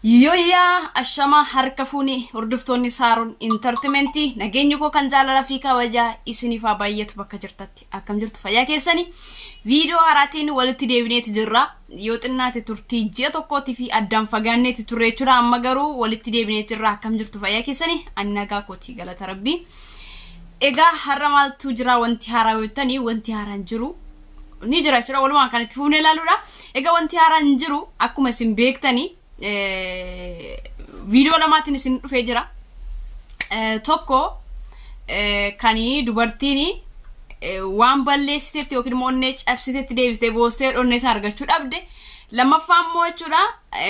Yooyyaa ashama harka fuuni hordoftoonni Saaroon Entertainmentii, nageenyi koo kan jaalalaa fi kabajaa isiniif haa baay'atu bakka jirtatti. Akkam jirtu, fayyaa keessanii? Viidiyoo haaraatiin walitti deebineeti jirra. Yoo xinnaate turtii ji'a tokkootii fi addaan fagaanneeti turre jechuudha. Amma garuu walitti deebineeti jirra. Akkam jirtu, fayyaa keessanii? Ani nagaa kootii, galata Rabbii. Egaa har'a maaltu jira wanti haaraa yoo jettanii, wanti haaraan jiru ni jira jechuudha. Walumaan kan itti fufnee ilaaluudha. Egaa wanti haaraan jiru akkuma isin beektanii viidiyoo lamaatiin isin dhufee jira. Tokko kan dubartiin waan balleessitetti yookiin immoo onnee cabsitetti deebistee boostee onnee isaa argachuu dhabde. Lammaffaa immoo jechuudha,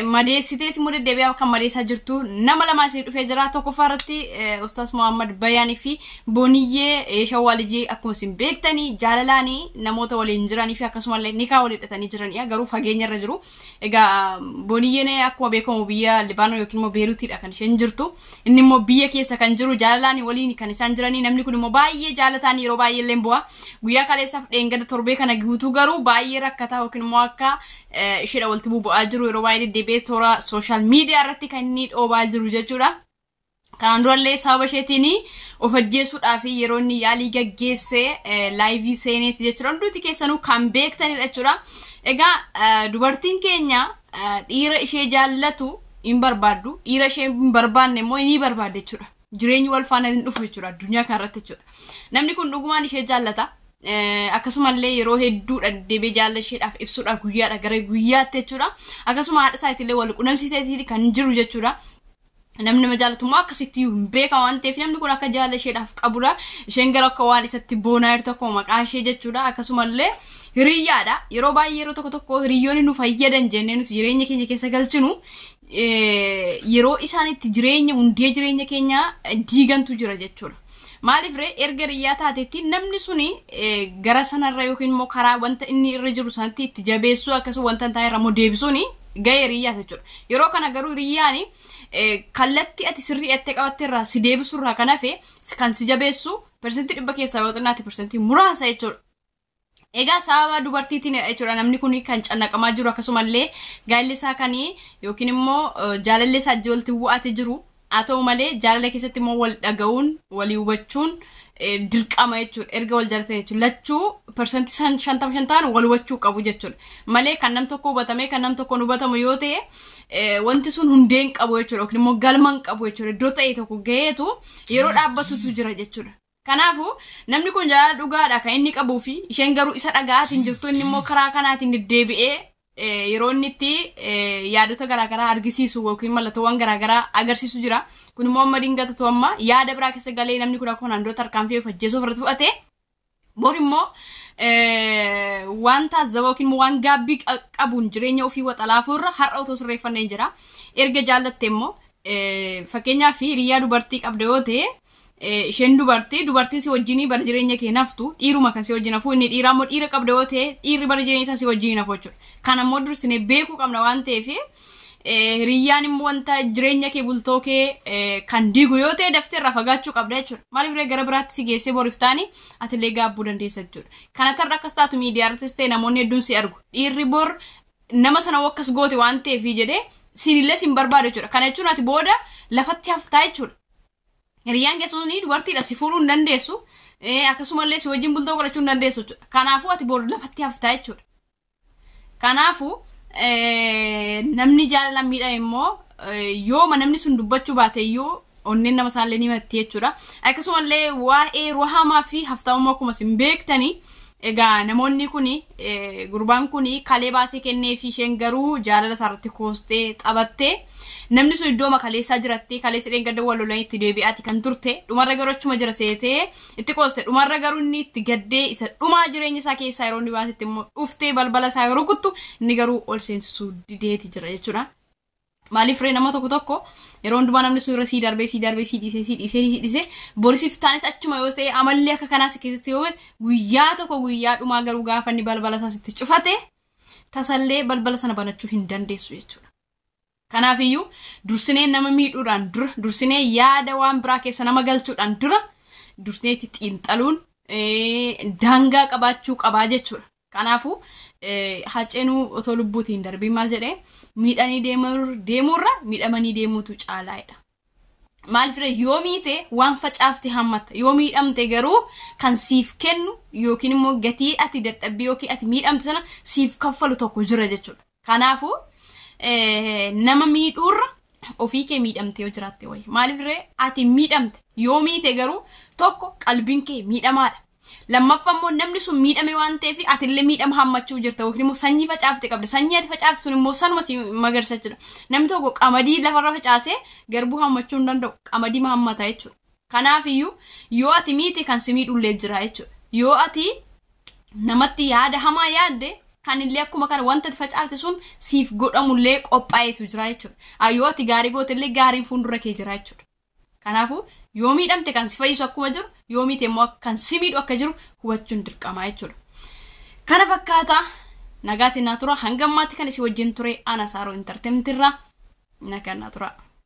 madeessitees immoo deddeebi'aa kan madeessaa jirtu nama lamaa isin dhufee jira. Tokkoffaa irratti Ustaas Muhammad Bayaanii fi Booniyyee Shawwaa Lijii akkuma isin beektanii jaalalaanii namoota waliin jiranii fi akkasumallee nikaa walii hidhatanii jiranidha. Garuu fageenya irra jiru. Egaa Booniyyeen akkuma beekamu biyya Libaanoon yookiin immoo Beeruutiidha kan isheen jirtu. Inni immoo biyya keessa kan jiru, jaalalaanii waliin kan isaan jiranii. Namni kun immoo baay'ee jaalataan, yeroo baay'ee illee bu'a. Guyyaa kaleessaaf dheengada torbee kana guutuu garuu baay'ee rakkataa yookiin immoo akka isheedha walitti bubu'aa jiru, yeroo baay'ee deddeebi'ee toora social media irratti kan inni dhoobaa jiru jechuudha. Kanaan durallee sababa isheetiin of ajjeesuudhaaf yeroo inni yaalii gaggeesse live seeneeti jechuudha. Hunduuti keessanuu kan beektanidha jechuudha. Egaa dubartiin keenya dhiira ishee jaallatu hin barbaaddu. Dhiira ishee hin barbaanne immoo ni barbaadde jechuudha. Jireenyi wal faana hin dhufu jechuudha addunyaa kanarratti jechuudha. Namni kun dhugumaan ishee jaallata. Akkasumallee yeroo hedduudha deddeebi'ee jaalala isheedhaaf ibsuudha guyyaadha gara guyyaatti jechuudha. Akkasuma haadha isaatiillee wal qunnamsiiseetii kan jiru jechuudha. Namni nama jaallatu immoo akkasitti hin beekamu waan ta'eef, namni kun akka jaalala isheedhaaf qabudha. Isheen gara akka waan isatti boonaa jirtu akkuma maqaa ishee jechuudha. Akkasumallee hiriyyaadha. Yeroo baay'ee, yeroo tokko tokko hiriyyoonni nu fayyadan jennee nuti jireenya keenya keessa galchinu yeroo isaan itti jireenya hundee jireenya keenya diigantu jira jechuudha. Maaliif ree? Erga hiriyyaa taatetti namni suni gara sanarra yookiin immoo karaa wanta inni irra jiru sanatti itti jabeessuu, akkasuma wanta hin taane irra immoo deebisuun gahee hiriyyaa jechuudha. Yeroo kana garuu hiriyyaan kallattii ati sirrii jettee qabatte irraa si deebisuu irraa kan hafe kan si jabeessu 100% keessaa yoo xinnaate muraasa jechuudha. Egaa sababa dubartiitiin jechuudha namni kun kan cannaqamaa jiru, akkasumallee gaa'elli isaa kan yookiin immoo jaalalli isaa walitti bu'aatee jiru. Haa ta'u malee jaalala keessatti immoo wal dhaga'uun, walii hubachuun dirqama jechuudha. Erga wal jaalatan jechuudha. Lachuu 50% wal hubachuu qabu jechuudha. Malee kan nam tokko hubatamee kan nam tokkoon hubatamu yoo ta'e, wanti sun hundee hin qabu jechuudha. Yookiin immoo galma hin qabu jechuudha. Iddoo ta'e tokko gaheetu yeroo dhaabbatutu jira jechuudha. Kanaafuu namni kun jaalala dhugaadha kan inni qabuu fi isheen garuu isa dhaga'aatiin jirtu, inni immoo karaa kanaatiin deddeebi'ee yeroo inni itti yaadota garaagaraa argisiisu yookiin mallattoowwan garaagaraa agarsiisu jira. Kun immoo amma dingatatu amma yaada biraa keessa galee namni kun akkuma naannoo tarkaanfii of ajjeesuu ofirratti fudhate. Bor immoo waan taazabaa yookiin immoo waan gaabbii qabuun jireenya ofii waxalaafuu irra har'a otoo sirreeffannee jira. Erga jaallatte immoo, fakkeenyaaf hiriyaa dubartii qabda yoo ta'e, isheen dubartii dubartiin si wajjinii bara jireenya kee naftu dhiiruma kan si wajjin hafu. Inni dhiiraa immoo dhiira qabda yoo ta'e, dhiirri bara jireenya isaa si wajjin hafu jechuudha. Kana immoo dursinee beekuu qabna waan ta'eef, hiriyyaan immoo wanta jireenya kee, bultoo kee kan diigu yoo ta'e, daftee irraa fagaachuu qabda jechuudha. Maaliif ree? Gara biraatti si geessee boriif taani atillee gaabbuu dandeessa jechuudha. Kana tarra akkas taatu miidiyaa irrattis ta'e namoonni hedduun si argu. Dhiirri bor nama sana akkas goote waan ta'eef jedhee siinillee sin barbaadu jechuudha. Kana jechuun ati booda lafatti haftaa jechuudha. Hiriyyaan keessuun dubartiidha, si fuudhuu hin dandeessu. Akkasumallee si wajjin bultoo godhachuu hin dandeessu jechuudha. Kanaafuu ati booda lafatti haftaa jechuudha. Kanaafuu namni jaalalaan miidhame immoo yooma namni sun dubbachuu baate iyyuu onneen nama isaallee ni matti jechuudha. Akkasumallee waa'ee Ruhamaa fi Haftaamummaa akkuma isin beektanii, egaa namoonni kun, gurbaan kun kalee baasee kennee fi isheen garuu jaalala isaarratti koostee taphattee, namni sun iddoo kaleessaa jiratte, kaleessa dheengadda wal lolanii itti deebi'aati kan turte, dhumarra garuu achuma jira seetee itti qooste. Dhumarra garuu inni itti gaddee isa dhumaa jireenya isaa keessaa yeroo inni baasetti immoo dhuftee balbala isaa yeroo rukuttu, inni garuu ol seensisuu dideeti jira jechuudha. Maaliif ree? Nama tokko tokko yeroo hundumaa namni sun irra sii darbee, sii darbee, sii dhiisee, sii dhiisee, sii dhiisee, borisiif taanis achuma yoo ta'e, amalli akka kanaas keessatti yoo guyyaa tokko guyyaa dhumaa garuu gaafa inni balbala isaa sitti cufate, tasallee balbala sana banachuu hin dandeessu jechuudha. Kanaafiyyuu dursinee nama miidhuudhaan dura, dursinee yaada waan biraa keessa nama galchuudhaan dura, dursinee itti xiinxaluun daangaa qabaachuu qabaa jechuudha. Kanaafuu Haceenuu otoo lubbuutiin darbii maal jedhee, miidhanii deemuurra miidhamanii deemuutu caalaa'edha. Maal fire, yoo miite waan facaafte hammatta, yoo miidhamte garuu kan siif kennu yookiin immoo gatii ati dadhabbii yookiin ati miidhamte sana siif kaffalu tokko jira jechuudha. Kanaafuu nama miidhuurra ofii kee miidhamte yoo jiraatte wayya. Maaliif ree, ati miidhamte yoo miite garuu tokko qalbiin kee miidhamaadha. Lammaffaa immoo namni sun miidhame waan ta'eef atillee miidhama hammachuu jirta yookiin immoo sanyii facaafte qabda. Sanyii ati facaafte sun immoo sanuma si magarsa jechuudha. Namni tokko qamadii lafarra facaasee garbuu hammachuu hin danda'u. Qamadii hammata jechuudha. Kanaafiyyuu yoo ati miite kan si miidhullee jira jechuudha. Yoo ati namatti yaada hamaa yaadde kanillee akkuma kana wanta ati facaafte sun siif godhamullee qophaa'eetu jira jechuudha. Yoo ati gaarii gootellee gaariin fuuldura kee jira jechuudha. Kanaafuu yoo miidhamte kan si fayyisu akkuma jiru, yoo miite immoo kan si miidhu akka jiru hubachuun dirqama jechuudha. Kana fakkaata, nagaatiin naa tura. Hanga ammaatti kan isin wajjin ture ana Saaroo Entertainment irraa nagaan naa tura.